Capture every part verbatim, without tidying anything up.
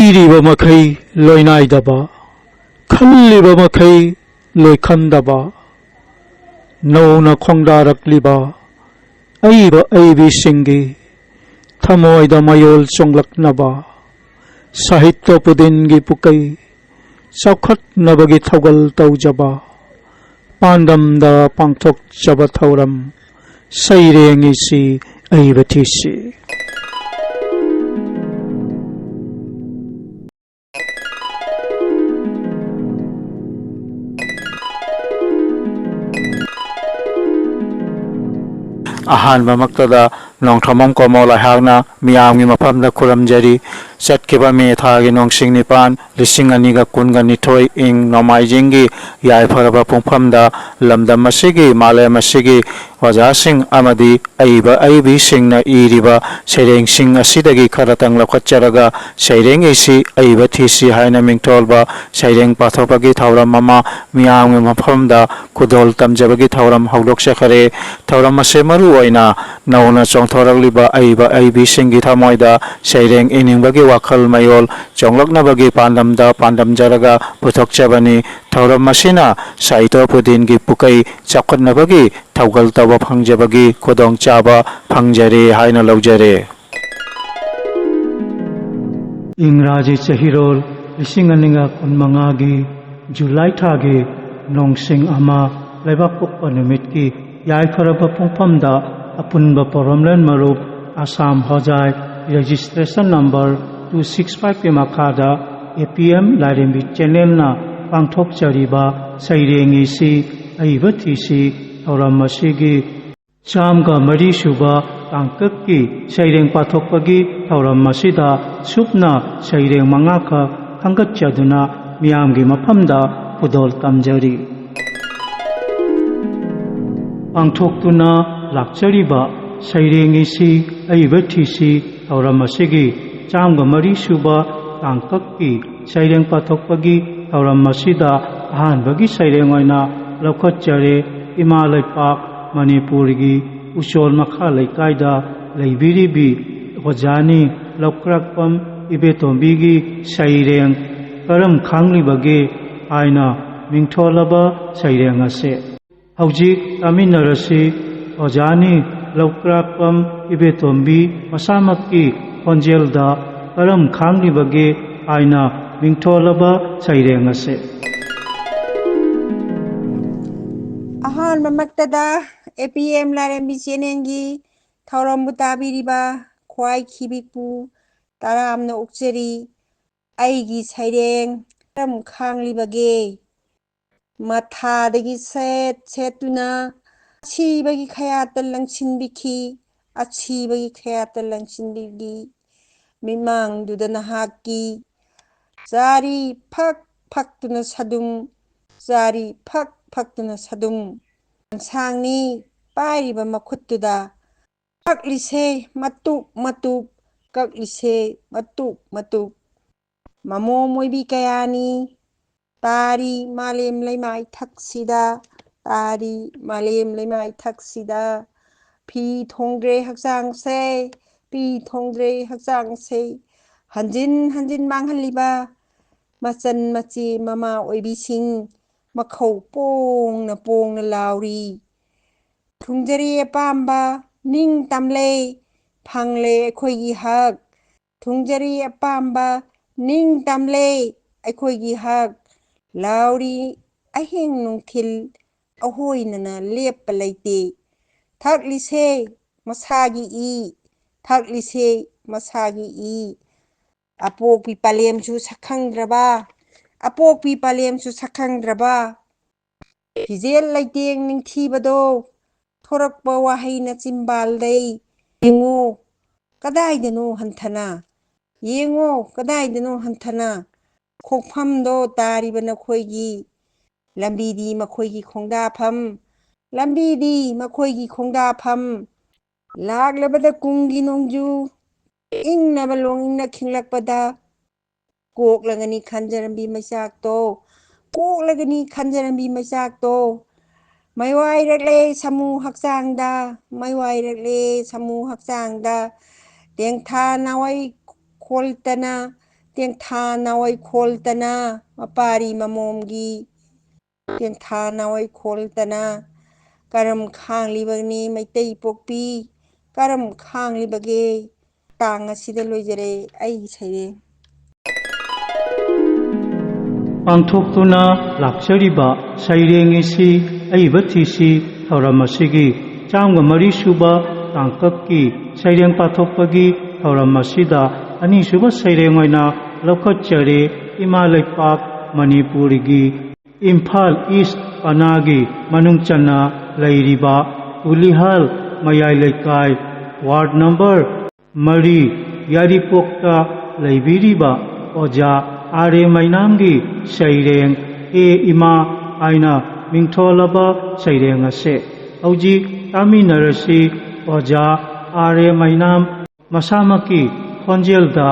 ꯏꯔꯤꯕ ꯃꯈꯩ ꯂꯣꯏꯅꯥꯏꯗꯕ, ꯈꯜꯂꯤꯕ ꯃꯈꯩ ꯂꯣꯏꯈꯟꯗꯕ, ꯅꯧꯅ ꯈꯣꯡꯗꯥꯔꯛꯂꯤꯕ ꯑꯏꯕ ꯑꯏꯕꯤꯁꯤꯡꯒꯤ ꯊꯃꯣꯏꯗ ꯃꯌꯣꯜ ꯆꯣꯡꯂꯛꯅꯕ, ꯁꯥꯍꯤꯇ꯭ꯌ ꯄꯨꯗꯤꯟꯒꯤ ꯄꯨꯀꯩ ꯆꯥꯎꯈꯠꯅꯕꯒꯤ ꯊꯧꯒꯜ ꯇꯧꯖꯕ, ꯄꯥꯟꯗꯝꯗ ꯄꯥꯡꯊꯣꯛꯆꯕ ꯊꯧꯔꯝ ꯁꯩꯔꯦꯡ ꯏꯁꯤ ꯑꯏꯕ ꯊꯤꯁꯤ꯫ ꯑꯍꯥꯟꯕꯃꯛꯇꯗ ꯅꯣꯡꯊ꯭ꯔꯃꯝ ꯀꯣꯃꯣꯜ ꯑꯩꯍꯥꯛꯅ ꯃꯤꯌꯥꯝꯒꯤ ꯃꯐꯝꯗ ꯈꯨꯔꯨꯝꯖꯔꯤ꯫ ꯆꯠꯈꯤꯕ ꯃꯦ ꯊꯥꯒꯤ ꯅꯣꯡꯁꯤꯡ ꯅꯤꯄꯥꯟ, ꯂꯤꯁꯤꯡ ꯑꯅꯤꯒ ꯀꯨꯟꯒ ꯅꯤꯊꯣꯏ, ꯏꯪ ꯅꯣꯡꯃꯥꯏꯖꯤꯡꯒꯤ ꯌꯥꯏꯐꯔꯕ ꯄꯨꯡꯐꯝꯗ ꯂꯝꯗꯝ ꯑꯁꯤꯒꯤ, ꯃꯥꯂꯦꯝ ꯑꯁꯤꯒꯤ ꯑꯣꯖꯥꯁꯤꯡ ꯑꯃꯗꯤ ꯑꯏꯕ ꯑꯏꯕꯤꯁꯤꯡꯅ ꯏꯔꯤꯕ ꯁꯩꯔꯦꯡꯁꯤꯡ ꯑꯁꯤꯗꯒꯤ ꯈꯔꯇꯪ ꯂꯧꯈꯠꯆꯔꯒ ꯁꯩꯔꯦꯡ ꯏꯁꯤ ꯑꯏꯕ ꯊꯤꯁꯤ ꯍꯥꯏꯅ ꯃꯤꯡꯊꯣꯜꯕ ꯁꯩꯔꯦꯡ ꯄꯥꯊꯣꯛꯄꯒꯤ ꯊꯧꯔꯝ ꯑꯃ ꯃꯤꯌꯥꯝꯒꯤ ꯃꯐꯝꯗ ꯈꯨꯗꯣꯜ ꯇꯝꯖꯕꯒꯤ ꯊꯧꯔꯝ ꯍꯧꯗꯣꯛꯆꯈꯔꯦ꯫ ꯊꯧꯔꯝ ꯑꯁꯤ ꯃꯔꯨ ꯑꯣꯏꯅ ꯅꯧꯅ ꯆꯣꯡꯊꯣꯔꯛꯂꯤꯕ ꯑꯏꯕ ꯑꯏꯕꯤꯁꯤꯡꯒꯤ ꯊꯃꯣꯏꯗ ꯁꯩꯔꯦꯡ ꯏꯅꯤꯡꯕꯒꯤ ꯋꯥꯈꯜ ꯃꯌꯣꯜ ꯆꯣꯡꯂꯛꯅꯕꯒꯤ ꯄꯥꯟꯗꯝꯗ ꯄꯥꯟꯗꯝꯖꯔꯒ ꯄꯨꯊꯣꯛꯆꯕꯅꯤ꯫ ꯊꯧꯔꯝ ꯑꯁꯤꯅ ꯁꯥꯍꯤꯇ꯭ꯌ ꯄꯨꯗꯤꯟꯒꯤ ꯄꯨꯀꯩ ꯆꯥꯎꯈꯠꯅꯕꯒꯤ ꯊꯧꯒꯜ ꯇꯧꯕ ꯐꯪꯖꯕꯒꯤ ꯈꯨꯗꯣꯡꯆꯥꯕ ꯐꯪꯖꯔꯦ ꯍꯥꯏꯅ ꯂꯧꯖꯔꯦ꯫ ꯏꯪꯒ꯭ꯔꯥꯖꯤ ꯆꯍꯤꯔꯣꯜ ꯂꯤꯁꯤꯡ ꯑꯅꯤꯒ ꯀꯨꯟꯃꯉꯥꯒꯤ ꯖꯨꯂꯥꯏ ꯊꯥꯒꯤ ꯅꯣꯡꯁꯤꯡ ꯑꯃ ꯂꯩꯕꯥꯛꯄꯣꯛꯄ ꯅꯨꯃꯤꯠꯀꯤ ꯌꯥꯏꯐꯔꯕ ꯄꯨꯡꯐꯝꯗ ꯑꯄꯨꯟꯕ ꯄꯣꯔꯣꯝꯂꯦꯟ ꯃꯔꯨꯞ ꯑꯁꯥꯝ ꯍꯣꯖꯥꯏ registration number two six five ꯀꯤ ꯃꯈꯥꯗ A P M ꯂꯥꯏꯔꯦꯝꯕꯤ channelꯅ ꯄꯥꯡꯊꯣꯛꯆꯔꯤꯕ ꯁꯩꯔꯦꯡ ꯏꯁꯤ ꯑꯏꯕ ꯊꯤꯁꯤ ꯊꯧꯔꯝ ꯑꯁꯤꯒꯤ ꯆꯥꯝꯒ ꯃꯔꯤ ꯁꯨꯕ ꯇꯥꯡꯀꯛꯀꯤ ꯁꯩꯔꯦꯡ ꯄꯥꯊꯣꯛꯄꯒꯤ ꯊꯧꯔꯝ ꯑꯁꯤꯗ ꯁꯨꯞꯅ ꯁꯩꯔꯦꯡ ꯃꯉꯥꯈꯛ ꯈꯟꯒꯠꯆꯗꯨꯅ ꯃꯤꯌꯥꯝꯒꯤ ꯃꯐꯝꯗ ꯈꯨꯗꯣꯜ ꯇꯝꯖꯔꯤ꯫ ꯄꯥꯡꯊꯣꯛꯇꯨꯅ ꯂꯥꯛꯆꯔꯤꯕ ꯁꯩꯔꯦꯡ ꯏꯁꯤ ꯑꯏꯕ ꯊꯤꯁꯤ ꯊꯧꯔꯝ ꯑꯁꯤꯒꯤ ꯆꯥꯝꯒ ꯃꯔꯤ ꯁꯨꯕ ꯇꯥꯡꯀꯛꯀꯤ ꯁꯩꯔꯦꯡ ꯄꯥꯊꯣꯛꯄꯒꯤ ꯊꯧꯔꯝ ꯑꯁꯤꯗ ꯑꯍꯥꯟꯕꯒꯤ ꯁꯩꯔꯦꯡ ꯑꯣꯏꯅ ꯂꯧꯈꯠꯆꯔꯦ꯫ ꯏꯃꯥ ꯂꯩꯄꯥꯛ ꯃꯅꯤꯄꯨꯔꯒꯤ ꯎꯆꯣꯜ ꯃꯈꯥ ꯂꯩꯀꯥꯏꯗ ꯂꯩꯕꯤꯔꯤꯕꯤ ꯑꯣꯖꯥꯅꯤ ꯂꯧꯀ꯭ꯔꯥꯛꯄꯝ ꯏꯕꯦꯇꯣꯝꯕꯤꯒꯤ ꯁꯩꯔꯦꯡ "ꯀꯔꯝ ꯈꯥꯡꯂꯤꯕꯒꯦ" ꯍꯥꯏꯅ ꯃꯤꯡꯊꯣꯜꯂꯕ ꯁꯩꯔꯦꯡ ꯑꯁꯤ꯫ ꯍꯧꯖꯤꯛ ꯇꯥꯃꯤꯟꯅꯔꯁꯤ ꯑꯣꯖꯥꯅꯤ ꯂꯧꯀ꯭ꯔꯥꯛꯄꯝ ꯏꯕꯦꯇꯣꯝꯕꯤ ꯃꯁꯥꯃꯛꯀꯤ ꯈꯣꯟꯖꯦꯜꯗ "ꯀꯔꯝ ꯈꯥꯡꯂꯤꯕꯒꯦ" ꯍꯥꯏꯅ ꯃꯤꯡꯊꯣꯜꯂꯕ ꯁꯩꯔꯦꯡ ꯑꯁꯤ꯫ ꯑꯍꯥꯟꯕꯃꯛꯇꯗ APM ꯂꯥꯏꯔꯦꯝꯕꯤ ꯆꯦꯅꯦꯜꯒꯤ ꯊꯧꯔꯝꯕꯨ ꯇꯥꯕꯤꯔꯤꯕ ꯈ꯭ꯋꯥꯏ ꯈꯤꯕꯤꯛꯄꯨ ꯇꯔꯥꯝꯅ ꯑꯣꯛꯆꯔꯤ꯫ ꯑꯩꯒꯤ ꯁꯩꯔꯦꯡ "ꯀꯔꯝ ꯈꯥꯡꯂꯤꯕꯒꯦ"꯫ ꯃꯊꯥꯗꯒꯤ ꯁꯦꯠ ꯁꯦꯠꯇꯨꯅ ꯑꯁꯤꯕꯒꯤ ꯈꯌꯥꯠꯇ ꯂꯪꯁꯤꯟꯕꯤꯈꯤ, ꯑꯁꯤꯕꯒꯤ ꯈꯌꯥꯠꯇ ꯂꯪꯁꯤꯟꯕꯤꯈꯤ꯫ ꯃꯤꯠꯃꯥꯡꯗꯨꯗ ꯅꯍꯥꯛꯀꯤ ꯆꯥꯔꯤ ꯐꯛ ꯐꯛꯇꯨꯅ ꯁꯥꯗꯨꯝ, ꯆꯥꯔꯤ ꯐꯛ ꯐꯛꯇꯨꯅ ꯁꯥꯗꯨꯝ꯫ ꯑꯦꯟꯁꯥꯡꯅꯤ ꯄꯥꯏꯔꯤꯕ ꯃꯈꯨꯠꯇꯨꯗ꯫ ꯀꯛꯂꯤꯁꯦ ꯃꯇꯨꯞ ꯃꯇꯨꯞ, ꯀꯛꯂꯤꯁꯦ ꯃꯇꯨꯞ ꯃꯇꯨꯞ꯫ ꯃꯃꯣꯝ ꯑꯣꯏꯕꯤ ꯀꯌꯥꯅꯤ ꯇꯥꯔꯤ ꯃꯥꯂꯦꯝ ꯂꯩꯃꯥꯏ ꯊꯛꯁꯤꯗ, ꯇꯥꯔꯤ ꯃꯥꯂꯦꯝ ꯂꯩꯃꯥꯏ ꯊꯛꯁꯤꯗ꯫ ꯐꯤ ꯊꯣꯡꯗ꯭ꯔꯦ ꯍꯛꯆꯥꯡꯁꯦ, ꯐꯤ ꯊꯣꯡꯗ꯭ꯔꯦ ꯍꯛꯆꯥꯡꯁꯦ꯫ ꯍꯟꯖꯤꯟ ꯍꯟꯖꯤꯟ ꯃꯥꯡꯍꯜꯂꯤꯕ ꯃꯆꯟ ꯃꯆꯦ ꯃꯃꯥ ꯑꯣꯏꯕꯤꯁꯤꯡ, ꯃꯈꯧ ꯄꯣꯡꯅ ꯄꯣꯡꯅ ꯂꯥꯎꯔꯤ꯫ ꯊꯨꯡꯖꯔꯤ ꯑꯄꯥꯝꯕ ꯅꯤꯡ ꯇꯝꯂꯦ, ꯐꯪꯂꯦ ꯑꯩꯈꯣꯏꯒꯤ ꯍꯛ꯫ ꯊꯨꯡꯖꯔꯤ ꯑꯄꯥꯝꯕ ꯅꯤꯡ ꯇꯝꯂꯦ ꯑꯩꯈꯣꯏꯒꯤ ꯍꯛ꯫ ꯂꯥꯎꯔꯤ ꯑꯍꯤꯡ ꯅꯨꯡꯊꯤꯜ ꯑꯍꯣꯏꯅꯅ ꯂꯦꯞꯄ ꯂꯩꯇꯦ꯫ ꯊꯛꯂꯤꯁꯦ ꯃꯁꯥꯒꯤ ꯏ, ꯊꯛꯂꯤꯁꯦ ꯃꯁꯥꯒꯤ ꯏ꯫ ꯑꯄꯣꯛꯄꯤ ꯄꯂꯦꯝꯁꯨ ꯁꯛꯈꯪꯗ꯭ꯔꯕ, ꯑꯄꯣꯛꯄꯤ ꯄꯂꯦꯝꯁꯨ ꯁꯛꯈꯪꯗ꯭ꯔꯕ꯫ ꯐꯤꯖꯦꯜ ꯂꯩꯇꯦꯡ ꯅꯤꯡꯊꯤꯕꯗꯣ ꯊꯣꯔꯛꯄ ꯋꯥꯍꯩꯅ ꯆꯤꯝꯕꯥꯜꯗꯩ꯫ ꯌꯦꯡꯉꯨ ꯀꯗꯥꯏꯗꯅꯣ ꯍꯟꯊꯅ, ꯌꯦꯡꯉꯣ ꯀꯗꯥꯏꯗꯅꯣ ꯍꯟꯊꯅ꯫ ꯈꯣꯡꯐꯝꯗꯣ ꯇꯥꯔꯤꯕ ꯅꯈꯣꯏꯒꯤ, ꯂꯝꯕꯤꯗꯤ ꯃꯈꯣꯏꯒꯤ ꯈꯣꯡꯗꯥꯐꯝ, ꯂꯝꯕꯤꯗꯤ ꯃꯈꯣꯏꯒꯤ ꯈꯣꯡꯗꯥꯐꯝ꯫ ꯂꯥꯛꯂꯕꯗ ꯀꯨꯝꯒꯤ ꯅꯣꯡꯖꯨ, ꯏꯪꯅꯕ ꯂꯣꯡ ꯏꯪꯅ ꯈꯤꯡꯂꯛꯄꯗ꯫ ꯀꯣꯛꯂꯒꯅꯤ ꯈꯟꯖꯔꯝꯕꯤ ꯃꯩꯆꯥꯛꯇꯣ, ꯀꯣꯛꯂꯒꯅꯤ ꯈꯟꯖꯔꯝꯕꯤ ꯃꯩꯆꯥꯛꯇꯣ꯫ ꯃꯩꯋꯥꯏꯔꯛꯂꯦ ꯁꯥꯃꯨ ꯍꯛꯆꯥꯡꯗ, ꯃꯩꯋꯥꯏꯔꯛꯂꯦ ꯁꯥꯃꯨ ꯍꯛꯆꯥꯡꯗ꯫ ꯇꯦꯡꯊꯥ ꯅꯥꯋꯥꯏ ꯈꯣꯜꯇꯅ, ꯇꯦꯡꯊꯥ ꯅꯥꯋꯥꯏ ꯈꯣꯜꯇꯅ, ꯃꯄꯥꯔꯤ ꯃꯃꯣꯝꯒꯤ ꯇꯦꯡꯊꯥ ꯅꯥꯋꯥꯏ ꯈꯣꯜꯇꯅ ꯀꯔꯝ ꯈꯥꯡꯂꯤꯕꯅꯤ ꯃꯩꯇꯩ ꯄꯣꯛꯄꯤ? ꯀꯔꯝ ꯈꯥꯡꯂꯤꯕꯒꯦ? ꯇꯥꯡ ꯑꯁꯤꯗ ꯂꯣꯏꯖꯔꯦ ꯑꯩꯒꯤ ꯁꯩꯔꯦꯡ꯫ ꯄꯥꯡꯊꯣꯛꯇꯨꯅ ꯂꯥꯛꯆꯔꯤꯕ ꯁꯩꯔꯦꯡ ꯏꯁꯤ ꯑꯏꯕ ꯊꯤꯁꯤ ꯊꯧꯔꯝ ꯑꯁꯤꯒꯤ ꯆꯥꯝꯃꯒ ꯃꯔꯤ ꯁꯨꯕ ꯇꯥꯡꯀꯛꯀꯤ ꯁꯩꯔꯦꯡ ꯄꯥꯊꯣꯛꯄꯒꯤ ꯊꯧꯔꯝ ꯑꯁꯤꯗ ꯑꯅꯤꯁꯨꯕ ꯁꯩꯔꯦꯡ ꯑꯣꯏꯅ ꯂꯧꯈꯠꯆꯔꯦ꯫ ꯏꯃꯥ ꯂꯩꯄꯥꯛ ꯃꯅꯤꯄꯨꯔꯒꯤ ꯏꯝꯐꯥꯜ ꯏꯁ ꯄꯅꯥꯒꯤ ꯃꯅꯨꯡ ꯆꯟꯅ ꯂꯩꯔꯤꯕ ꯇꯨꯂꯤꯍꯥꯜ ꯃꯌꯥꯏ ꯂꯩꯀꯥꯏ ꯋꯥꯔꯗ ꯅꯝꯕꯔ ꯃꯔꯤ ꯌꯥꯏꯔꯤꯄꯣꯛꯇ ꯂꯩꯕꯤꯔꯤꯕ ꯑꯣꯖꯥ ꯑꯥꯔ ꯑꯦ ꯃꯩꯅꯥꯝꯒꯤ ꯁꯩꯔꯦꯡ "ꯍꯦ ꯏꯃꯥ" ꯍꯥꯏꯅ ꯃꯤꯡꯊꯣꯜꯂꯕ ꯁꯩꯔꯦꯡ ꯑꯁꯦ ꯍꯧꯖꯤꯛ ꯇꯥꯃꯤꯟꯅꯔꯁꯤ꯫ ꯑꯣꯖꯥ ꯑꯥꯔ ꯑꯦ ꯃꯩꯅꯥꯝ ꯃꯁꯥꯃꯛꯀꯤ ꯈꯣꯟꯖꯦꯜꯗ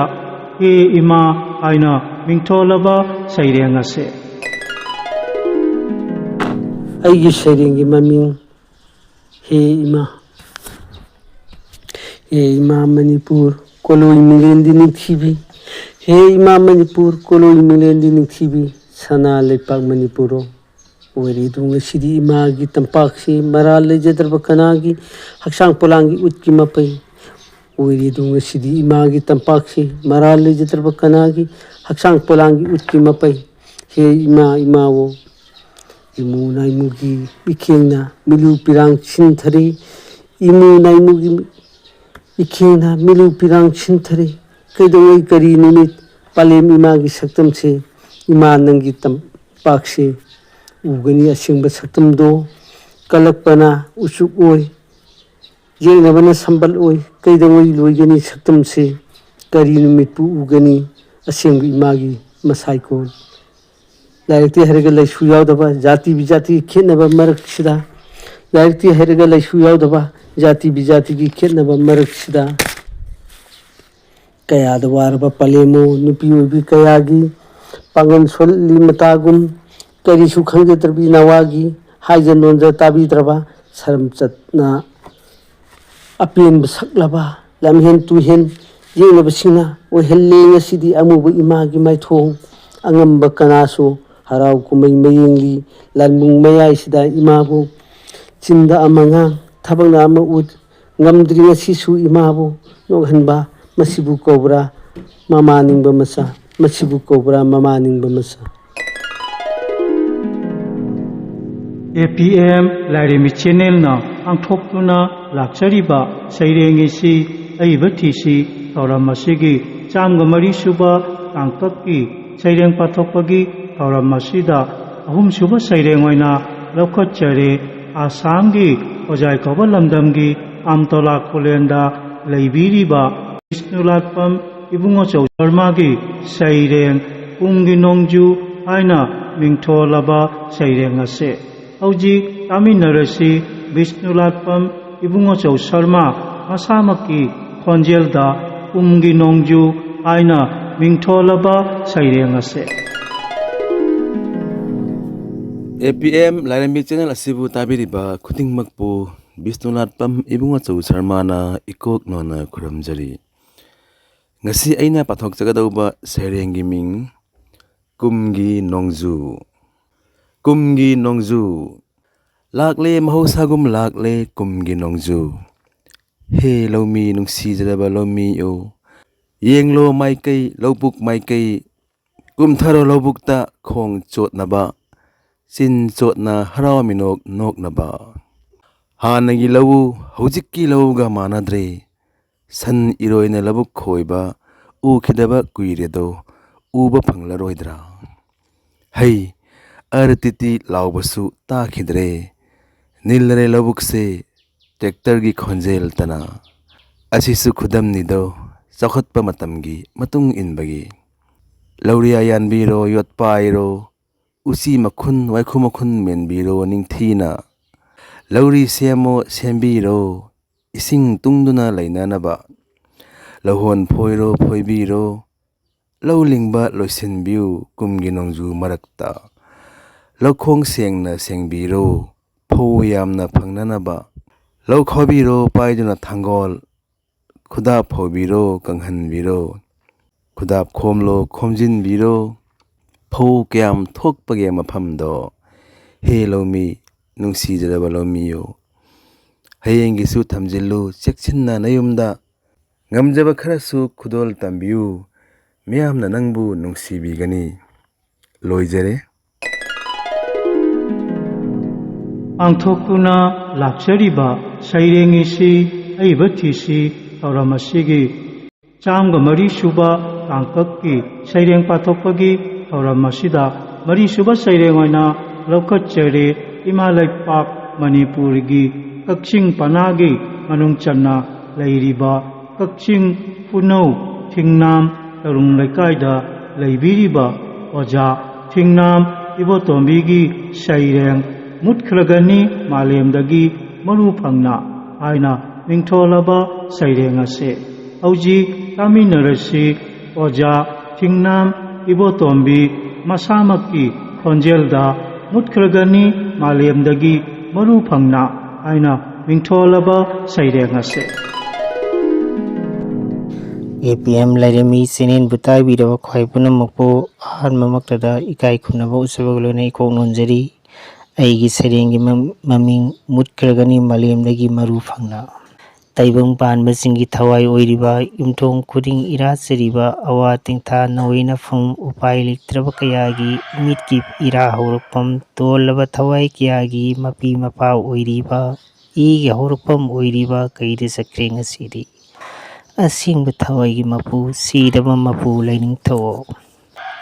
"ꯍꯦ ꯏꯃꯥ" ꯍꯥꯏꯅ ꯃꯤꯡꯊꯣꯜꯂꯕ ꯁꯩꯔꯦꯡ ꯑꯁꯦ꯫ ꯑꯩꯒꯤ ꯁꯩꯔꯦꯡꯒꯤ ꯃꯃꯤꯡ "ꯍꯦ ꯏꯃꯥ"꯫ ꯍꯦ ꯏꯃꯥ ꯃꯅꯤꯄꯨꯔ, ꯀꯣꯂꯣꯏ ꯃꯤꯂꯦꯟꯗꯤ ꯅꯤꯡꯊꯤꯕꯤ꯫ ꯍꯦ ꯏꯃꯥ ꯃꯅꯤꯄꯨꯔ, ꯀꯣꯂꯣꯏ ꯃꯤꯂꯦꯟꯗꯤ ꯅꯤꯡꯊꯤꯕꯤ꯫ ꯁꯅꯥ ꯂꯩꯄꯥꯛ ꯃꯅꯤꯄꯨꯔꯣ, ꯑꯣꯏꯔꯦꯗꯨ ꯉꯁꯤꯗꯤ ꯏꯃꯥꯒꯤ ꯇꯝꯄꯥꯛꯁꯤ ꯃꯔꯥꯜ ꯂꯩꯖꯗ꯭ꯔꯕ ꯀꯅꯥꯒꯤ ꯍꯛꯆꯥꯡ ꯄꯣꯂꯥꯡꯒꯤ ꯎꯠꯀꯤ ꯃꯄꯩ? ꯑꯣꯏꯔꯦꯗꯨ ꯉꯁꯤꯗꯤ ꯏꯃꯥꯒꯤ ꯇꯝꯄꯥꯛꯁꯤ ꯃꯔꯥꯜ ꯂꯩꯖꯗ꯭ꯔꯕ ꯀꯅꯥꯒꯤ ꯍꯛꯆꯥꯡ ꯄꯣꯂꯥꯡꯒꯤ ꯎꯠꯀꯤ ꯃꯄꯩ? ꯍꯦ ꯏꯃꯥ, ꯏꯃꯥꯋꯣ, ꯏꯃꯨ ꯅꯥꯏꯃꯨꯒꯤ ꯏꯈꯦꯡꯅ ꯃꯤꯂꯨ ꯄꯤꯔꯥꯡ ꯁꯤꯟꯊꯔꯤ꯫ ꯏꯃꯨ ꯅꯥꯏꯃꯨꯒꯤ ꯏꯈꯦꯡꯅ ꯃꯤꯂꯨ ꯄꯤꯔꯥꯡ ꯁꯤꯟꯊꯔꯤ꯫ ꯀꯩꯗꯧꯉꯩ ꯀꯔꯤ ꯅꯨꯃꯤꯠ ꯄꯥꯂꯦꯝ ꯏꯃꯥꯒꯤ ꯁꯛꯇꯝꯁꯦ, ꯏꯃꯥ ꯅꯪꯒꯤ ꯇꯝꯄꯥꯛꯁꯦ ꯎꯒꯅꯤ ꯑꯁꯦꯡꯕ ꯁꯛꯇꯝꯗꯣ? ꯀꯜꯂꯛꯄꯅ ꯎꯆꯨꯛ ꯑꯣꯏ, ꯌꯦꯛꯅꯕꯅ ꯁꯝꯕꯜ ꯑꯣꯏ꯫ ꯀꯩꯗꯧꯉꯩ ꯂꯣꯏꯒꯅꯤ ꯁꯛꯇꯝꯁꯦ? ꯀꯔꯤ ꯅꯨꯃꯤꯠꯄꯨ ꯎꯒꯅꯤ ꯑꯁꯦꯡꯕ ꯏꯃꯥꯒꯤ ꯃꯁꯥꯏꯀꯣꯟ? ꯂꯥꯏꯔꯤꯛꯇꯤ ꯍꯩꯔꯒ ꯂꯩꯁꯨ ꯌꯥꯎꯗꯕ, ꯖꯥꯇꯤ ꯕꯤꯖꯥꯇꯤꯒꯤ ꯈꯦꯠꯅꯕ ꯃꯔꯛꯁꯤꯗ, ꯂꯥꯏꯔꯤꯛꯇꯤ ꯍꯩꯔꯒ ꯂꯩꯁꯨ ꯌꯥꯎꯗꯕ, ꯖꯥꯇꯤ ꯕꯤꯖꯥꯇꯤꯒꯤ ꯈꯦꯠꯅꯕ ꯃꯔꯛꯁꯤꯗ, ꯀꯌꯥꯗ ꯋꯥꯔꯕ ꯄꯂꯦꯝꯅꯣ ꯅꯨꯄꯤ ꯑꯣꯏꯕꯤ ꯀꯌꯥꯒꯤ ꯄꯥꯡꯒꯜ ꯁꯣꯜꯂꯤ ꯃꯇꯥꯒꯨꯝ꯫ ꯀꯔꯤꯁꯨ ꯈꯪꯖꯗ꯭ꯔꯕꯤ ꯅꯋꯥꯒꯤ ꯍꯥꯏꯖ ꯅꯣꯟꯖ ꯇꯥꯕꯤꯗ꯭ꯔꯕ ꯁꯔꯝꯆꯠꯅ ꯑꯄꯦꯟꯕ ꯁꯛꯂꯕ ꯂꯝꯍꯦꯟ ꯇꯨꯍꯦꯟ ꯌꯦꯡꯅꯕꯁꯤꯡꯅ ꯑꯣꯏꯍꯜꯂꯦ ꯉꯁꯤꯗꯤ ꯑꯃꯨꯕ ꯏꯃꯥꯒꯤ ꯃꯥꯏꯊꯣꯡ꯫ ꯑꯉꯝꯕ ꯀꯅꯥꯁꯨ ꯍꯔꯥꯎ ꯀꯨꯝꯍꯩ ꯃꯌꯦꯡꯂꯤ꯫ ꯂꯥꯟꯕꯨꯡ ꯃꯌꯥꯏꯁꯤꯗ ꯏꯃꯥꯕꯨ ꯆꯤꯟꯗ ꯑꯃ ꯉꯥꯡ, ꯊꯕꯛꯅ ꯑꯃ ꯎꯠ, ꯉꯝꯗ꯭ꯔꯤ ꯉꯁꯤꯁꯨ ꯏꯃꯥꯕꯨ ꯅꯣꯛꯍꯟꯕ꯫ ꯃꯁꯤꯕꯨ ꯀꯧꯕ꯭ꯔꯥ ꯃꯃꯥ ꯅꯤꯡꯕ ꯃꯆꯥ? ꯃꯁꯤꯕꯨ ꯀꯧꯕ꯭ꯔꯥ ꯃꯃꯥ ꯅꯤꯡꯕ ꯃꯆꯥ? ꯑꯦ ꯄꯤ ꯑꯦꯝ ꯂꯥꯏꯔꯦꯝꯕꯤ ꯆꯦꯅꯦꯜꯅ ꯄꯥꯡꯊꯣꯛꯇꯨꯅ ꯂꯥꯛꯆꯔꯤꯕ ꯁꯩꯔꯦꯡ ꯏꯁꯤ ꯑꯏꯕ ꯊꯤꯁꯤ ꯊꯧꯔꯝ ꯑꯁꯤꯒꯤ ꯆꯥꯝꯒ ꯃꯔꯤ ꯁꯨꯕ ꯇꯥꯡꯀꯛꯀꯤ ꯁꯩꯔꯦꯡ ꯄꯥꯊꯣꯛꯄꯒꯤ ꯊꯧꯔꯝ ꯑꯁꯤꯗ ꯑꯍꯨꯝꯁꯨꯕ ꯁꯩꯔꯦꯡ ꯑꯣꯏꯅ ꯂꯧꯈꯠꯆꯔꯦ꯫ ꯑꯁꯥꯝꯒꯤ ꯍꯣꯖꯥꯏ ꯀꯧꯕ ꯂꯝꯗꯝꯒꯤ ꯑꯝꯇꯣꯂꯥ ꯈꯨꯂꯦꯟꯗ ꯂꯩꯕꯤꯔꯤꯕ ꯕꯤꯁꯅꯨꯂꯥꯠꯄꯝ ꯏꯕꯨꯡꯉꯣꯆꯧ ꯁꯔꯃꯥꯒꯤ ꯁꯩꯔꯦꯡ ꯀꯨꯝꯒꯤ ꯅꯣꯡꯖꯨ ꯍꯥꯏꯅ ꯃꯤꯡꯊꯣꯜꯂꯕ ꯁꯩꯔꯦꯡ ꯑꯁꯤ꯫ ꯍꯧꯖꯤꯛ ꯇꯥꯃꯤꯟꯅꯔꯁꯤ ꯕꯤꯁꯅꯨꯂꯥꯠꯄꯝ ꯏꯕꯨꯡꯉꯣꯆꯧ ꯁꯔꯃꯥ ꯃꯁꯥꯃꯛꯀꯤ ꯈꯣꯟꯖꯦꯜꯗ ꯀꯨꯝꯒꯤ ꯅꯣꯡꯖꯨ ꯍꯥꯏꯅ ꯃꯤꯡꯊꯣꯜꯂꯕ ꯁꯩꯔꯦꯡ ꯑꯁꯤ꯫ ꯑꯦ ꯄꯤ ꯑꯦꯝ ꯂꯥꯏꯔꯦꯝꯕꯤ ꯆꯦꯅꯦꯜ ꯑꯁꯤꯕꯨ ꯇꯥꯕꯤꯔꯤꯕ ꯈꯨꯗꯤꯡꯃꯛꯄꯨ ꯕꯤꯁꯅꯨꯂꯥꯠꯄꯝ ꯏꯕꯨꯡꯉꯣꯆꯧ ꯁꯔꯃꯥꯅ ꯏꯀꯣꯛ ꯅꯣꯟꯅ ꯈꯨꯔꯨꯝꯖꯔꯤ꯫ ꯉꯁꯤ ꯑꯩꯅ ꯄꯥꯊꯣꯛꯆꯒꯗꯧꯕ ꯁꯩꯔꯦꯡꯒꯤ ꯃꯤꯡ ꯀꯨꯝꯒꯤ ꯅꯣꯡꯖꯨ꯫ ꯀꯨꯝꯒꯤ ꯅꯣꯡꯖꯨ꯫ ꯂꯥꯛꯂꯦ ꯃꯍꯧꯁꯥꯒꯨꯝ ꯂꯥꯛꯂꯦ ꯀꯨꯝꯒꯤ ꯅꯣꯡꯖꯨ꯫ ꯍꯦ ꯂꯧꯃꯤ ꯅꯨꯡꯁꯤꯖꯔꯕ ꯂꯧꯃꯤ ꯑꯣ, ꯌꯦꯡꯂꯣ ꯃꯥꯏꯀꯩ ꯂꯧꯕꯨꯛ ꯃꯥꯏꯀꯩ, ꯀꯨꯝꯊꯔꯣ ꯂꯧꯕꯨꯛꯇ ꯈꯣꯡ ꯆꯣꯠꯅꯕ, ꯆꯤꯟ ꯆꯣꯠꯅ ꯍꯔꯥꯎ ꯃꯤꯅꯣꯛ ꯅꯣꯛꯅꯕ꯫ ꯍꯥꯟꯅꯒꯤ ꯂꯧꯎ ꯍꯧꯖꯤꯛꯀꯤ ꯂꯧꯒ ꯃꯥꯟꯅꯗ꯭ꯔꯦ꯫ ꯁꯟ ꯏꯔꯣꯏꯅ ꯂꯧꯕꯨꯛ ꯈꯣꯏꯕ ꯎꯈꯤꯗꯕ ꯀꯨꯏꯔꯦꯗꯣ, ꯎꯕ ꯐꯪꯂꯔꯣꯏꯗ꯭ꯔꯥ? ꯍꯩ ꯑꯔ ꯇꯤꯇꯤ ꯂꯥꯎꯕꯁꯨ ꯇꯥꯈꯤꯗ꯭ꯔꯦ꯫ ꯅꯤꯜꯂꯔꯦ ꯂꯧꯕꯨꯛꯁꯦ ꯇ꯭ꯔꯦꯛꯇꯔꯒꯤ ꯈꯣꯟꯖꯦꯜꯇꯅ꯫ ꯑꯁꯤꯁꯨ ꯈꯨꯗꯝꯅꯤꯗꯣ ꯆꯥꯎꯈꯠꯄ ꯃꯇꯝꯒꯤ ꯃꯇꯨꯡ ꯏꯟꯕꯒꯤ꯫ ꯂꯧꯔꯤꯌꯥ ꯌꯥꯟꯕꯤꯔꯣ ꯌꯣꯠꯄꯥꯏꯔꯣ, ꯎꯆꯤ ꯃꯈꯨꯟ ꯋꯥꯏꯈꯨ ꯃꯈꯨꯟ ꯃꯦꯟꯕꯤꯔꯣ ꯅꯤꯡꯊꯤꯅ꯫ ꯂꯧꯔꯤ ꯁꯦꯝꯃꯣ ꯁꯦꯝꯕꯤꯔꯣ ꯏꯁꯤꯡ ꯇꯨꯡꯗꯨꯅ ꯂꯩꯅꯅꯕ꯫ ꯂꯧꯍꯣꯟ ꯐꯣꯏꯔꯣ ꯐꯣꯏꯕꯤꯔꯣ, ꯂꯧ ꯂꯤꯡꯕ ꯂꯣꯏꯁꯤꯟꯕꯤꯌꯨ ꯀꯨꯝꯒꯤ ꯅꯣꯡꯖꯨ ꯃꯔꯛꯇ꯫ ꯂꯧꯈꯣꯡ ꯁꯦꯡꯅ ꯁꯦꯡꯕꯤꯔꯣ ꯐꯧ ꯌꯥꯝꯅ ꯐꯪꯅꯅꯕ꯫ ꯂꯧ ꯈꯥꯎꯕꯤꯔꯣ ꯄꯥꯏꯗꯨꯅ ꯊꯥꯡꯒꯣꯜ, ꯈꯨꯗꯥꯞ ꯐꯧꯕꯤꯔꯣ, ꯀꯪꯍꯟꯕꯤꯔꯣ, ꯈꯨꯗꯥꯞ ꯈꯣꯝꯂꯣ, ꯈꯣꯝꯖꯤꯟꯕꯤꯔꯣ, ꯐꯧ ꯀꯌꯥꯝ ꯊꯣꯛꯄꯒꯦ ꯃꯐꯝꯗꯣ꯫ ꯍꯦ ꯂꯧꯃꯤ, ꯅꯨꯡꯁꯤꯖꯔꯕ ꯂꯧꯃꯤꯌꯣ, ꯍꯌꯦꯡꯒꯤꯁꯨ ꯊꯝꯖꯤꯜꯂꯨ ꯆꯦꯛꯁꯤꯟꯅ ꯅꯌꯨꯝꯗ꯫ ꯉꯝꯖꯕ ꯈꯔꯁꯨ ꯈꯨꯗꯣꯜ ꯇꯝꯕꯤꯌꯨ, ꯃꯤꯌꯥꯝꯅ ꯅꯪꯕꯨ ꯅꯨꯡꯁꯤꯕꯤꯒꯅꯤ꯫ ꯂꯣꯏꯖꯔꯦ꯫ ꯄꯥꯡꯊꯣꯛꯇꯨꯅ ꯂꯥꯛꯆꯔꯤꯕ ꯁꯩꯔꯦꯡ ꯏꯁꯤ ꯑꯏꯕ ꯊꯤꯁꯤ ꯊꯧꯔꯝ ꯑꯁꯤꯒꯤ ꯆꯥꯝꯒ ꯃꯔꯤ ꯁꯨꯕ ꯇꯥꯡꯀꯛꯀꯤ ꯁꯩꯔꯦꯡ ꯄꯥꯊꯣꯛꯄꯒꯤ ꯊꯧꯔꯝ ꯑꯁꯤꯗ ꯃꯔꯤ ꯁꯨꯕ ꯁꯩꯔꯦꯡ ꯑꯣꯏꯅ ꯂꯧꯈꯠꯆꯔꯤ꯫ ꯏꯃꯥ ꯂꯩꯄꯥꯛ ꯃꯅꯤꯄꯨꯔꯒꯤ ꯀꯛꯆꯤꯡ ꯄꯅꯥꯒꯤ ꯃꯅꯨꯡ ꯆꯟꯅ ꯂꯩꯔꯤꯕ ꯀꯛꯆꯤꯡ ꯈꯨꯅꯧ ꯊꯤꯡꯅꯥꯝ ꯇꯔꯨꯡ ꯂꯩꯀꯥꯏꯗ ꯂꯩꯕꯤꯔꯤꯕ ꯑꯣꯖꯥ ꯊꯤꯡꯅꯥꯝ ꯏꯕꯣꯇꯣꯝꯕꯤꯒꯤ ꯁꯩꯔꯦꯡ "ꯃꯨꯠꯈ꯭ꯔꯒꯅꯤ ꯃꯥꯂꯦꯝꯗꯒꯤ ꯃꯔꯨ ꯐꯪꯅ" ꯍꯥꯏꯅ ꯃꯤꯡꯊꯣꯜꯂꯕ ꯁꯩꯔꯦꯡ ꯑꯁꯤ ꯍꯧꯖꯤꯛ ꯇꯥꯃꯤꯟꯅꯔꯁꯤ꯫ ꯑꯣꯖꯥ ꯊꯤꯡꯅꯥꯝ ꯏꯕꯣꯇꯣꯝꯕꯤ ꯃꯁꯥꯃꯛꯀꯤ ꯈꯣꯟꯖꯦꯜꯗ "ꯃꯨꯠꯈ꯭ꯔꯒꯅꯤ ꯃꯥꯂꯦꯝꯗꯒꯤ ꯃꯔꯨ ꯐꯪꯅ" ꯍꯥꯏꯅ ꯃꯤꯡꯊꯣꯜꯂꯕ ꯁꯩꯔꯦꯡ ꯑꯁꯤ꯫ ꯑꯦ ꯄꯤ ꯑꯦꯝ ꯂꯥꯏꯔꯦꯝꯕꯤ ꯆꯦꯅꯦꯜꯕꯨ ꯇꯥꯕꯤꯔꯕ ꯈ꯭ꯋꯥꯏ ꯄꯨꯝꯅꯃꯛꯄꯨ ꯑꯍꯥꯟꯕꯃꯛꯇꯗ ꯏꯀꯥꯏ ꯈꯨꯝꯅꯕ ꯎꯠꯆꯕꯒ ꯂꯣꯏꯅꯅ ꯏꯀꯣꯛ ꯅꯣꯟꯖꯔꯤ꯫ ꯑꯩꯒꯤ ꯁꯩꯔꯦꯡꯒꯤ ꯃ-, ꯃꯃꯤꯡ "ꯃꯨꯠꯈ꯭ꯔꯒꯅꯤ ꯃꯥꯂꯦꯝꯗꯒꯤ ꯃꯔꯨ ꯐꯪꯅ"꯫ ꯇꯥꯏꯕꯪ ꯄꯥꯟꯕꯁꯤꯡꯒꯤ ꯊꯋꯥꯏ ꯑꯣꯏꯔꯤꯕ, ꯌꯨꯝꯊꯣꯡ ꯈꯨꯗꯤꯡ ꯏꯔꯥ ꯆꯔꯤꯕ, ꯑꯋꯥ ꯇꯦꯡꯊꯥ ꯅꯣꯏꯅꯐꯝ, ꯎꯄꯥꯏ ꯂꯩꯇ꯭ꯔꯕ ꯀꯌꯥꯒꯤ ꯏꯃꯤꯠꯀꯤ ꯏꯔꯥ ꯍꯧꯔꯛꯐꯝ, ꯇꯣꯜꯂꯕ ꯊꯋꯥꯏ ꯀꯌꯥꯒꯤ ꯃꯄꯤ ꯃꯄꯥ ꯑꯣꯏꯔꯤꯕ, ꯏꯒꯤ ꯍꯧꯔꯛꯐꯝ ꯑꯣꯏꯔꯤꯕ ꯀꯩꯗ ꯆꯠꯈ꯭ꯔꯦ ꯉꯁꯤꯗꯤ? ꯑꯁꯦꯡꯕ ꯊꯋꯥꯏꯒꯤ ꯃꯄꯨ, ꯁꯤꯗꯕ ꯃꯄꯨ ꯂꯩꯅꯤꯡꯊꯧ꯫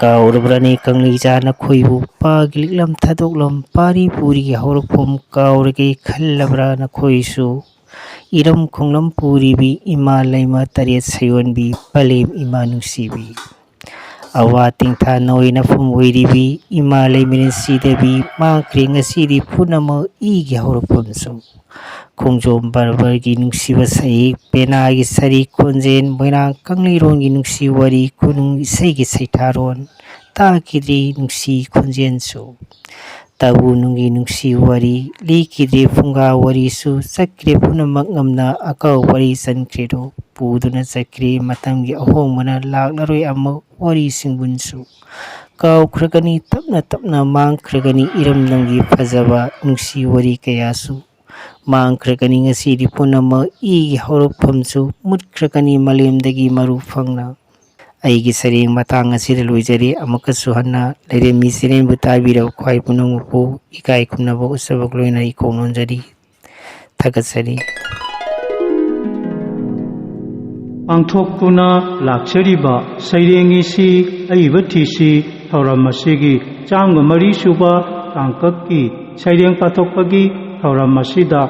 ꯀꯥꯎꯔꯕ꯭ꯔꯅꯦ ꯀꯪꯂꯩꯖꯥ ꯅꯈꯣꯏꯕꯨ? ꯄꯥꯒꯤ ꯂꯤꯛꯂꯝ ꯊꯥꯗꯣꯛꯂꯝ, ꯄꯥꯔꯤ ꯄꯨꯔꯤꯒꯤ ꯍꯧꯔꯛꯐꯝ ꯀꯥꯎꯔꯒꯦ ꯈꯜꯂꯕ꯭ꯔꯥ ꯅꯈꯣꯏꯁꯨ? ꯏꯔꯝ ꯈꯣꯡꯂꯝ ꯄꯨꯔꯤꯕꯤ ꯏꯃꯥ ꯂꯩꯃ ꯇꯔꯦꯠ ꯁꯌꯣꯟꯕꯤ, ꯄꯂꯦꯝ ꯏꯃꯥ ꯅꯨꯡꯁꯤꯕꯤ꯫ ꯑꯋꯥ ꯇꯦꯡꯊꯥ ꯅꯣꯏꯅꯐꯝ ꯑꯣꯏꯔꯤꯕꯤ ꯏꯃꯥ ꯂꯩꯃꯔꯦꯟ ꯁꯤꯗꯕꯤ, ꯃꯥꯡꯈ꯭ꯔꯦ ꯉꯁꯤꯗꯤ ꯄꯨꯝꯅꯃꯛ ꯏꯒꯤ ꯍꯧꯔꯛꯐꯝꯁꯨ꯫ ꯈꯣꯡꯖꯣꯝ ꯕꯔꯕꯔꯒꯤ ꯅꯨꯡꯁꯤꯕ ꯁꯩꯍꯦꯛ, ꯄꯦꯅꯥꯒꯤ ꯁꯔꯤ ꯈꯣꯟꯖꯦꯜ, ꯃꯣꯏꯔꯥꯡ ꯀꯪꯂꯩꯔꯣꯟꯒꯤ ꯅꯨꯡꯁꯤ ꯋꯥꯔꯤ, ꯈꯨꯅꯨꯡ ꯏꯁꯩꯒꯤ ꯁꯩꯊꯥꯔꯣꯟ, ꯇꯥꯈꯤꯗ꯭ꯔꯤ ꯅꯨꯡꯁꯤ ꯈꯣꯟꯖꯦꯜꯁꯨ꯫ ꯇꯥꯕꯨ ꯅꯨꯡꯒꯤ ꯅꯨꯡꯁꯤ ꯋꯥꯔꯤ, ꯂꯤꯈꯤꯗ꯭ꯔꯦ ꯐꯨꯡꯒꯥ ꯋꯥꯔꯤꯁꯨ, ꯆꯠꯈ꯭ꯔꯦ ꯄꯨꯝꯅꯃꯛ ꯉꯝꯅ, ꯑꯀꯥꯎ ꯋꯥꯔꯤ ꯆꯟꯈ꯭ꯔꯦꯗꯣ꯫ ꯄꯨꯗꯨꯅ ꯆꯠꯈ꯭ꯔꯦ ꯃꯇꯝꯒꯤ ꯑꯍꯣꯡꯕꯅ, ꯂꯥꯛꯂꯔꯣꯏ ꯑꯃꯨꯛ ꯋꯥꯔꯤ ꯁꯤꯡꯕꯨꯟꯁꯨ꯫ ꯀꯥꯎꯈ꯭ꯔꯒꯅꯤ ꯇꯞꯅ ꯇꯞꯅ, ꯃꯥꯡꯈ꯭ꯔꯒꯅꯤ ꯏꯔꯝꯗꯝꯒꯤ ꯐꯖꯕ ꯅꯨꯡꯁꯤ ꯋꯥꯔꯤ ꯀꯌꯥꯁꯨ꯫ ꯃꯥꯡꯈ꯭ꯔꯒꯅꯤ ꯉꯁꯤꯗꯤ ꯄꯨꯝꯅꯃꯛ, ꯏꯒꯤ ꯍꯧꯔꯛꯐꯝꯁꯨ, ꯃꯨꯠꯈ꯭ꯔꯒꯅꯤ ꯃꯥꯂꯦꯝꯗꯒꯤ ꯃꯔꯨ ꯐꯪꯅ꯫ ꯑꯩꯒꯤ ꯁꯩꯔꯦꯡ ꯃꯇꯥꯡ ꯑꯁꯤꯗ ꯂꯣꯏꯖꯔꯦ꯫ ꯑꯃꯨꯛꯀꯁꯨ ꯍꯟꯅ ꯂꯩꯔꯦꯝꯕꯤ ꯆꯤꯔꯦꯟꯕꯨ ꯇꯥꯕꯤꯔꯕ ꯈ꯭ꯋꯥꯏ ꯄꯨꯝꯅꯃꯛꯄꯨ ꯏꯀꯥꯏ ꯈꯨꯝꯅꯕ ꯎꯠꯆꯕꯒ ꯂꯣꯏꯅꯅ ꯏꯀꯣꯛ ꯅꯣꯟꯖꯔꯤ꯫ ꯊꯥꯒꯠꯆꯔꯤ꯫ ꯄꯥꯡꯊꯣꯛꯇꯨꯅ ꯂꯥꯛꯆꯔꯤꯕ ꯁꯩꯔꯦꯡ ꯏꯁꯤ ꯑꯏꯕ ꯊꯤꯁꯤ ꯊꯧꯔꯝ ꯑꯁꯤꯒꯤ ꯆꯥꯝꯃꯒ ꯃꯔꯤ ꯁꯨꯕ ꯇꯥꯡꯀꯛꯀꯤ ꯁꯩꯔꯦꯡ ꯄꯥꯊꯣꯛꯄꯒꯤ ꯊꯧꯔꯝ ꯑꯁꯤꯗ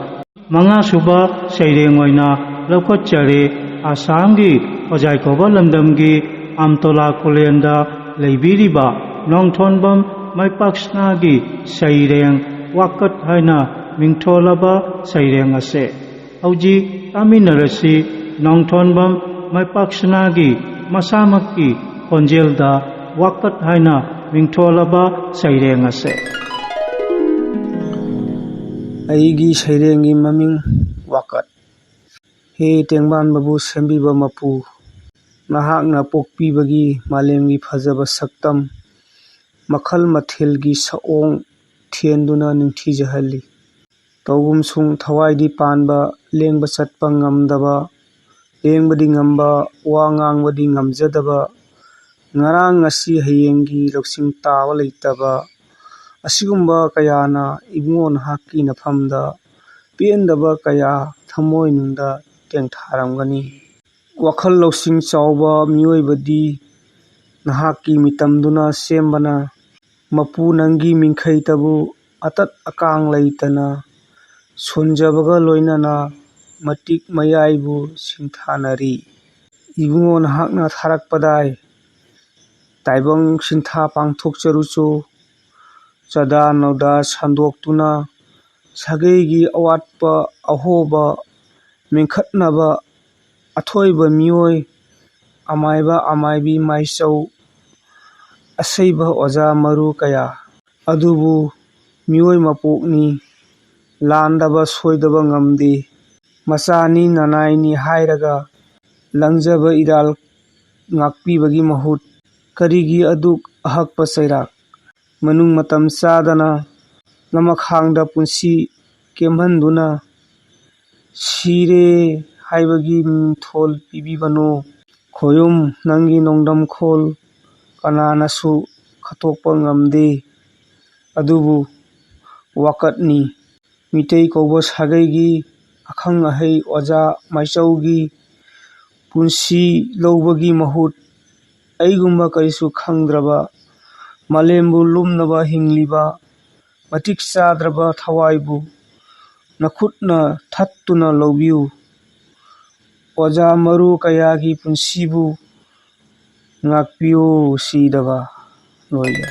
ꯃꯉꯥ ꯁꯨꯕ ꯁꯩꯔꯦꯡ ꯑꯣꯏꯅ ꯂꯧꯈꯠꯆꯔꯦ꯫ ꯑꯁꯥꯝꯒꯤ ꯍꯣꯖꯥꯏꯀꯣꯕ ꯂꯝꯗꯝꯒꯤ ꯑꯝꯇꯣꯂꯥ ꯈꯨꯂꯦꯟꯗ ꯂꯩꯕꯤꯔꯤꯕ ꯅꯣꯡꯊꯣꯟꯕꯝ ꯃꯥꯏꯄꯥꯛꯁꯅꯥꯒꯤ ꯁꯩꯔꯦꯡ ꯋꯥꯀꯠ ꯍꯥꯏꯅ ꯃꯤꯡꯊꯣꯜꯂꯕ ꯁꯩꯔꯦꯡ ꯑꯁꯦ꯫ ꯍꯧꯖꯤꯛ ꯇꯥꯃꯤꯟꯅꯔꯁꯤ ꯅꯣꯡꯊꯣꯟꯕꯝ ꯃꯥꯏꯄꯥꯛꯁꯅꯥꯒꯤ ꯃꯁꯥꯃꯛꯀꯤ ꯈꯣꯟꯖꯦꯜꯗ ꯋꯥꯀꯠ ꯍꯥꯏꯅ ꯃꯤꯡꯊꯣꯜꯂꯕ ꯁꯩꯔꯦꯡ ꯑꯁꯦ꯫ ꯑꯩꯒꯤ ꯁꯩꯔꯦꯡꯒꯤ ꯃꯃꯤꯡ ꯋꯥꯀꯠ꯫ ꯍꯦ ꯇꯦꯡꯕꯥꯟꯕꯕꯨ ꯁꯦꯝꯕꯤꯕ ꯃꯄꯨ, ꯅꯍꯥꯛꯅ ꯄꯣꯛꯄꯤꯕꯒꯤ ꯃꯥꯂꯦꯝꯒꯤ ꯐꯖꯕ ꯁꯛꯇꯝ, ꯃꯈꯜ ꯃꯊꯦꯜꯒꯤ ꯁꯛꯑꯣꯡ ꯊꯦꯟꯗꯨꯅ ꯅꯤꯡꯊꯤꯖꯍꯜꯂꯤ꯫ ꯇꯧꯒꯨꯝꯁꯨꯡ ꯊꯋꯥꯏꯗꯤ ꯄꯥꯟꯕ, ꯂꯦꯡꯕ ꯆꯠꯄ ꯉꯝꯗꯕ, ꯂꯦꯡꯕꯗꯤ ꯉꯝꯕ, ꯋꯥ ꯉꯥꯡꯕꯗꯤ ꯉꯝꯖꯗꯕ, ꯉꯔꯥꯡ ꯉꯁꯤ ꯍꯌꯦꯡꯒꯤ ꯂꯧꯁꯤꯡ ꯇꯥꯕ ꯂꯩꯇꯕ, ꯑꯁꯤꯒꯨꯝꯕ ꯀꯌꯥꯅ ꯏꯕꯨꯡꯉꯣ ꯅꯍꯥꯛꯀꯤ ꯅꯐꯝꯗ ꯄꯦꯟꯗꯕ ꯀꯌꯥ ꯊꯃꯣꯏꯅꯨꯡꯗ ꯇꯦꯡꯊꯥꯔꯝꯒꯅꯤ꯫ ꯋꯥꯈꯜ ꯂꯧꯁꯤꯡ ꯆꯥꯎꯕ ꯃꯤꯑꯣꯏꯕꯗꯤ ꯅꯍꯥꯛꯀꯤ ꯃꯤꯇꯝꯗꯨꯅ ꯁꯦꯝꯕꯅ ꯃꯄꯨ ꯅꯪꯒꯤ ꯃꯤꯡꯈꯩꯇꯕꯨ ꯑꯇꯠ ꯑꯀꯥꯡ ꯂꯩꯇꯅ ꯁꯣꯟꯖꯕꯒ ꯂꯣꯏꯅꯅ ꯃꯇꯤꯛ ꯃꯌꯥꯏꯕꯨ ꯁꯤꯡꯊꯥꯅꯔꯤ꯫ ꯏꯕꯨꯡꯉꯣ ꯅꯍꯥꯛꯅ ꯊꯥꯔꯛꯄꯗꯥꯏ ꯇꯥꯏꯕꯪ ꯁꯤꯟꯊꯥ ꯄꯥꯡꯊꯣꯛꯆꯔꯨꯆꯣ꯫ ꯆꯥꯗꯥ ꯅꯧꯗꯥ ꯁꯟꯗꯣꯛꯇꯨꯅ ꯁꯥꯒꯩꯒꯤ ꯑꯋꯥꯠꯄ ꯑꯍꯣꯕ ꯃꯦꯟꯈꯠꯅꯕ ꯑꯊꯣꯏꯕ ꯃꯤꯑꯣꯏ ꯑꯃꯥꯏꯕ ꯑꯃꯥꯏꯕꯤ ꯃꯥꯏꯆꯧ ꯑꯁꯩꯕ ꯑꯣꯖꯥ ꯃꯔꯨ ꯀꯌꯥ ꯑꯗꯨꯕꯨ ꯃꯤꯑꯣꯏ ꯃꯄꯣꯛꯅꯤ, ꯂꯥꯟꯗꯕ ꯁꯣꯏꯗꯕ ꯉꯝꯗꯦ꯫ ꯃꯆꯥꯅꯤ ꯅꯅꯥꯏꯅꯤ ꯍꯥꯏꯔꯒ ꯂꯪꯖꯕ ꯏꯔꯥꯜ ꯉꯥꯛꯄꯤꯕꯒꯤ ꯃꯍꯨꯠ ꯀꯔꯤꯒꯤ ꯑꯗꯨꯛ ꯑꯍꯛꯄ ꯆꯩꯔꯥꯛ? ꯃꯅꯨꯡ ꯃꯇꯝ ꯆꯥꯗꯅ ꯅꯃꯈꯥꯡꯗ ꯄꯨꯟꯁꯤ ꯀꯦꯝꯍꯟꯗꯨꯅ ꯁꯤꯔꯦ ꯍꯥꯏꯕꯒꯤ ꯃꯤꯡꯊꯣꯜ ꯄꯤꯕꯤꯕꯅꯣ? ꯈꯣꯌꯨꯝ, ꯅꯪꯒꯤ ꯅꯣꯡꯗꯝꯈꯣꯜ ꯀꯅꯥꯅꯁꯨ ꯈꯠꯇꯣꯛꯄ ꯉꯝꯗꯦ꯫ ꯑꯗꯨꯕꯨ ꯋꯥꯀꯠꯅꯤ꯫ ꯃꯤꯇꯩ ꯀꯧꯕ ꯁꯥꯒꯩꯒꯤ ꯑꯈꯪ ꯑꯍꯩ ꯑꯣꯖꯥ ꯃꯥꯏꯆꯧꯒꯤ ꯄꯨꯟꯁꯤ ꯂꯧꯕꯒꯤ ꯃꯍꯨꯠ ꯑꯩꯒꯨꯝꯕ ꯀꯔꯤꯁꯨ ꯈꯪꯗ꯭ꯔꯕ, ꯃꯥꯂꯦꯝꯕꯨ ꯂꯨꯝꯅꯕ ꯍꯤꯡꯂꯤꯕ ꯃꯇꯤꯛ ꯆꯥꯗ꯭ꯔꯕ ꯊꯋꯥꯏꯕꯨ ꯅꯈꯨꯠꯅ ꯊꯠꯇꯨꯅ ꯂꯧꯕꯤꯌꯨ꯫ ꯑꯣꯖꯥ ꯃꯔꯨ ꯀꯌꯥꯒꯤ ꯄꯨꯟꯁꯤꯕꯨ ꯉꯥꯛꯄꯤꯌꯨ꯫ ꯁꯤꯗꯕ ꯂꯣꯏꯔꯦ꯫